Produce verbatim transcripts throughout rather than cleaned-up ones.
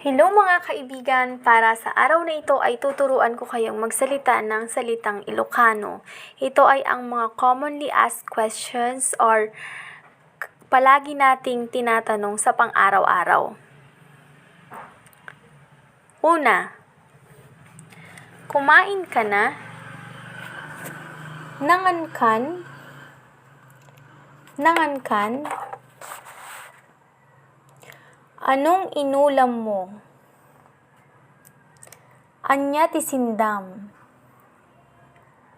Hello mga kaibigan, para sa araw na ito ay tuturuan ko kayong magsalita ng salitang Ilocano. Ito ay ang mga commonly asked questions or palagi nating tinatanong sa pang-araw-araw. Una, kumain ka na? Nangan kan? Nangan kan? Anong inulam mo? Ania ti sindam?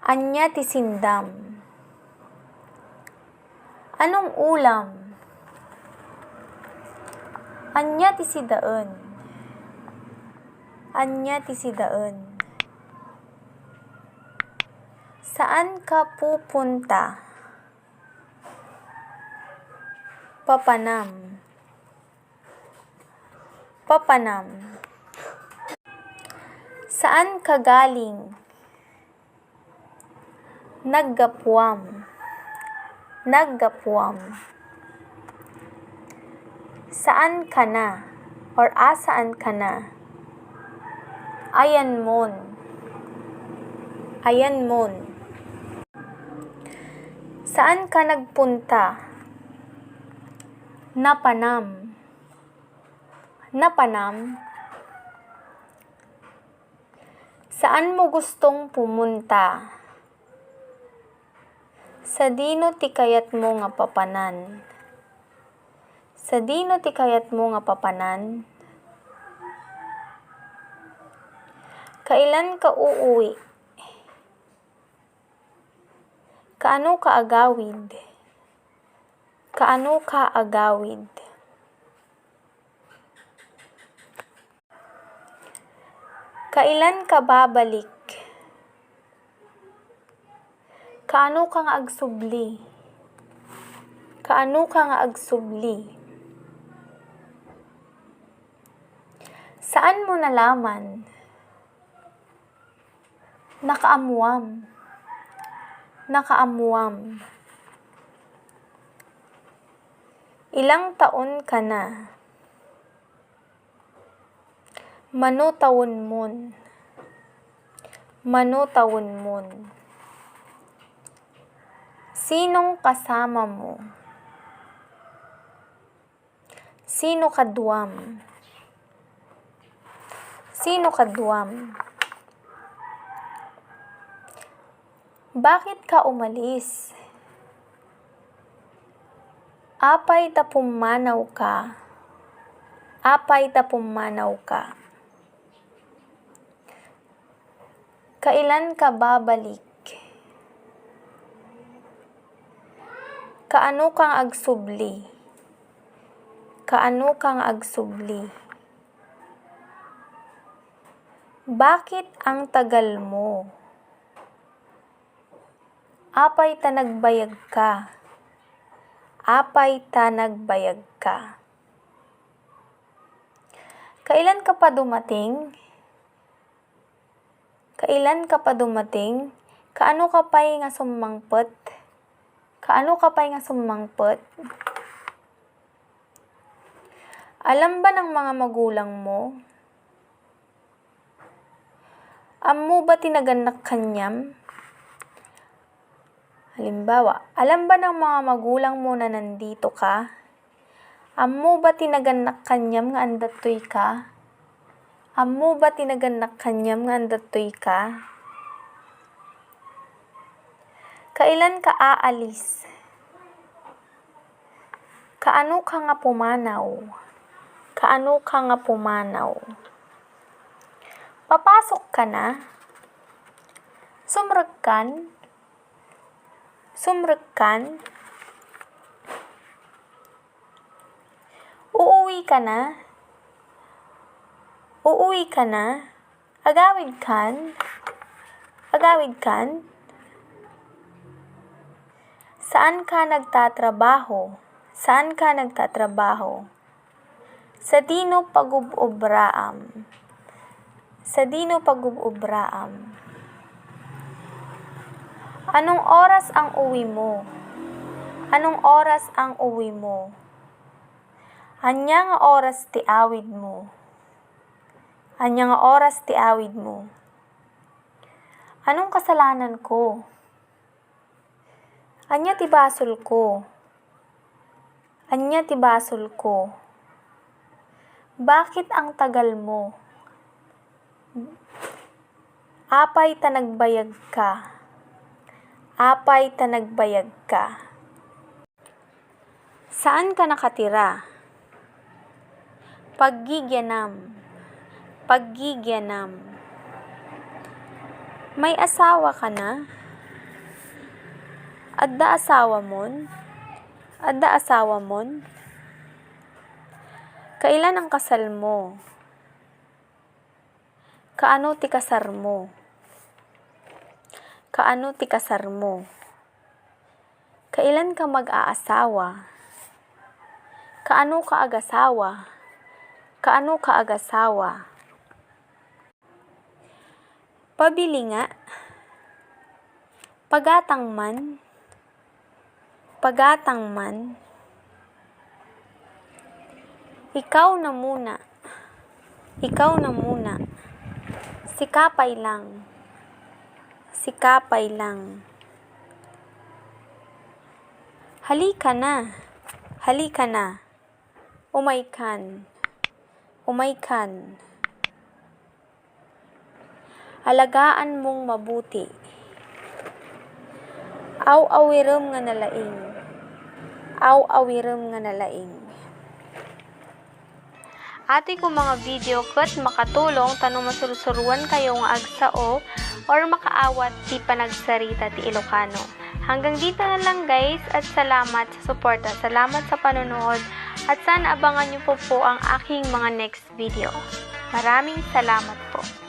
Ania ti sindam? Anong ulam? Ania ti sidaen? Ania ti sidaen? Saan ka pupunta? Papanam. Papanam. Saan ka galing? Naggapuam. Naggapuam. Saan ka na? Or asaan ka na? Ayanmon. Ayanmon. Saan ka nagpunta? Napanam. Napanam. Saan mo gustong pumunta? Sadino ti kayatmo nga papanan? Sadino ti kayatmo nga papanan? Kailan ka uuwi? Kaano ka agawid? Kaano ka agawid? Kailan ka babalik? Kaano ka nga agsubli? Kaano ka nga agsubli? Saan mo nalaman? Nakaammuam. Nakaammuam. Ilang taon ka na? Mano taonmon? Mano taonmon? Sinong kasama mo? Sino kaduam? Sino kaduam? Bakit ka umalis? Apay ta pummanaw ka? Apay ta pummanaw ka? Kailan ka babalik? Kaano kang agsubli? Kaano kang agsubli? Bakit ang tagal mo? Apay ta nagbayag ka? Apay ta nagbayag ka? Kailan ka pa dumating? Kailan ka pa dumating? Kaano ka pay nga summangpet? Kaano ka pay nga summangpet? Alam ba ng mga magulang mo? Ammo ba ti nagannak kaniam? Halimbawa, alam ba ng mga magulang mo na nandito ka? Ammo ba ti nagannak kaniam nga andatoy ka? Ammo ba ti nagannak kaniam nga andatoy ka? Kailan ka aalis? Kaano ka nga pumanaw? Kaano ka nga pumanaw? Papasok ka na? Sumrekkan? Sumrekkan? Uuwi ka na? Uuwi ka na? Agawid kan? Agawid kan? Saan ka nagtatrabaho? Saan ka nagtatrabaho? Sadino pagub-obraam? Sadino pagub-obraam? Anong oras ang uwi mo? Anong oras ang uwi mo? Ania nga oras ti awid mo? Ania nga oras ti awidmo? Anong kasalananko? Ania ti basolko? Ania ti basolko? Bakit ang tagal mo? Apay ta nagbayagka? Apay ta nagbayagka? Saan ka nakatira? Paggigianam. Paggigianam. May asawa ka na? Adda asawamon? Adda asawamon? Kailan ang kasalmo? Kaano ti kasarmo? Kaano ti kasarmo? Kailan ka mag-aasawa? Kaano ka agasawa? Kaano ka agasawa? Pabili nga. Pagatang man. Pagatang man. Ikaw na muna. Ikaw na muna. Sika pay lang. Sika pay lang. Halika na. Halika na. Umaykan. Umaykan. Alagaan mong mabuti. Aw-awirem nga nalaing. Aw-awirem nga nalaing. Atoy ko mga video ket makatulong ta no masursuruan kayo nga agsao or makaawat ti panagsarita ti Ilocano. Hanggang dito na lang guys at salamat sa suporta, salamat sa panonood at sana abangan niyo po po ang aking mga next video. Maraming salamat po.